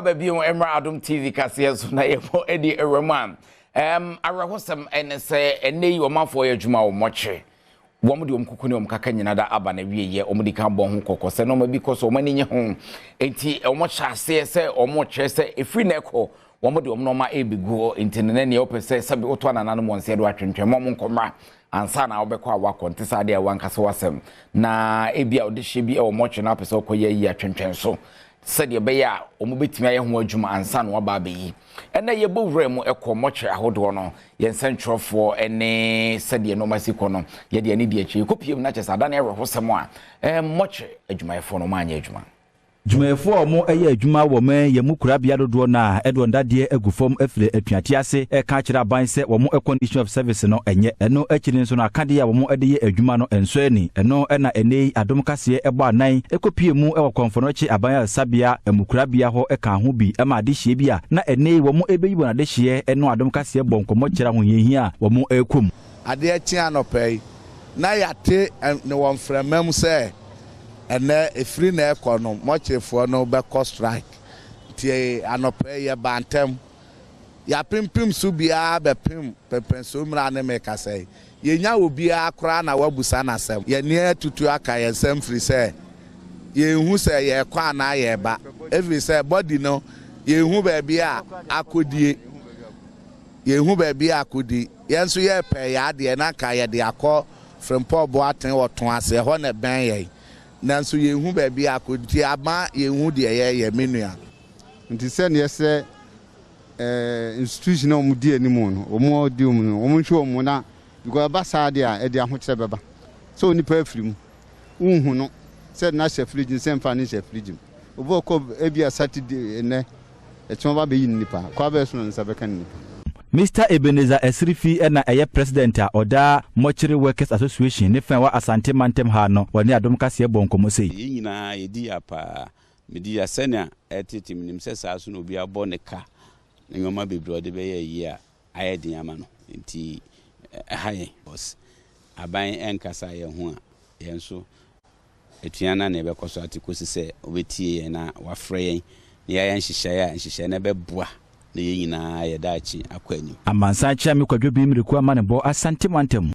Aba bio mmra Adom TV kaseɛ so na yɛbɔ adi awura mu a awerɛhosɛm ɛne sɛ ɛnɛ yi ɔmanfoɔ yɛ adwuma wɔ mɔkyere wɔn de wɔn kuku ne wɔn kaka nyina da aba na wie yɛ wɔn de kan bɔ ho kɔkɔ sɛ nneɛma bi kɔ so wɔn ani nye ho nti wɔn hyɛ aseɛ sɛ wɔn kyerɛ sɛ efiri na ɛkɔ wɔn de wɔn nneɛma ɛrebɛgu hɔ nti ne nea wɔpɛ sɛ sɛbi woto anananom wɔn nsa de atwentwɛn wɔn nkɔmra ansa na wobɛkɔ a wakɔ nte saa deɛ wankasa wasɛm na ebi a ɔde hyɛ bi wɔ mɔtwe na apɛ sɛ ɔkɔyɛ ayi atwentwɛn so sɛdeɛ ɛbɛyɛ a wɔbɛtumi ayɛ ho adwuma ansa na wɔaba abɛyi. Ɛnnɛ yɛbɔ wura mu kɔ mɔkyere ahodoɔ no, yɛn nsɛntwerɛfoɔ ne sɛdeɛ nnoɔma si kɔ no, yɛde ani di akyire. Yɛkɔpie mu na kyerɛ sɛ adane awerɛhosɛm a mɔkyere adwumayɛfoɔ no wɔanyɛ adwuma. Dwumayɛfoɔ a wɔyɛ adwuma wɔ man yi mu korabea dodoɔ no ara de wɔn dadeɛ agu fam afiri atuateɛ ase reka akyerɛ aban sɛ wɔn condition of service no nyɛ. Ɛno akyiri nso no akadeɛ a wɔde yɛ adwuma no nsɔ ani. Ɛno na ɛnnɛ yi Adom Kaseɛ bɔ anan kɔpuee mu wɔ Kɔmfono-Kye Aban Ayaresabea Mmukorabea hɔ kaa ho bi ma adehyeɛ bi a na ɛnnɛ yi wɔrebɛyi wɔn adehyeɛ no Adom Kaseɛ bɔ nkɔmmɔ kyerɛ ahohiahia a wɔrekɔ mu. Adeɛ kye anɔpa yi, na yɛate no wɔ mframa mu sɛ ɛnnɛ ɛfiri nnɛ rekɔ no mɔkyerefoɔ no bɛkɔ strike. Nti anɔpa yi yɛbaa ntɛm. Yɛapempem so biara bɛpem pɛmpɛnsoɔ mmerɛ a ne merekasa yi. Yɛnnya obiara koraa na wabusa no asɛm. Yɛn ani atutu aka yɛn nsam firi sɛ yɛnhu sɛ yɛrekɔ anaa yɛreba. Ɛfiri sɛ body no yɛnhu baabi a akɔdie. Yɛnhu baabi a akɔdi. Yɛn nso yɛrepɛ yɛn adeɛ na anka yɛde akɔ Frimpong Boateng wɔ Toase, ɛhɔ na ɛbɛn yɛn. Nanso yɛnhu baabi a akɔdi nti ama yɛnhu deɛ yɛreyɛ me nua. Nti sɛdeɛ sɛ eh, institution a wɔn di anim no, wɔn a di wɔn no, wɔn nhwɛ wɔn na because ɛba saa deɛ a ɛde ahokyerɛ bɛba. Sɛ onipa afiri mu, wonhu no sɛ na hyɛ fridge sɛ mfa ne nhyɛ fridge mu. Obi ɔkɔ ebi a Saturday nnɛ, ɛkyɛn ɔba bɛyi ne nipa, kɔ abɛyɛ so na ne nsa bɛka ne nipa. Mister Ebenezer Asirifi na ɛyɛ President a ɔda Mortuary Workers Association ne fã a ɛwɔ Asante mantam ha no, ɔne Adom Kaseɛ bɔɔ nkɔmmɔ sei. Yɛn nyinaa yɛdi ya paa. Medi ya sɛnea ɛretete menim sɛ saa nso na obi abɔ ne ka ne nneɛma bebree a ɔde bɛyɛ ayie a ayɛ den ama no nti ɛha yɛn because aban ɛnkasa yɛn ho a yɛn nso atua no na yɛbɛkɔ so ate kɔsi sɛ ɔbɛtie yɛn na wafrɛ yɛn na yɛayɛ nhyehyɛeɛ a nhyehyɛeɛ no bɛboa na yɛn nyinaa yɛ daakye akɔ anim. Amansan Kyeame Kwadwo Bimiriku Amanebɔ Asante Mantam.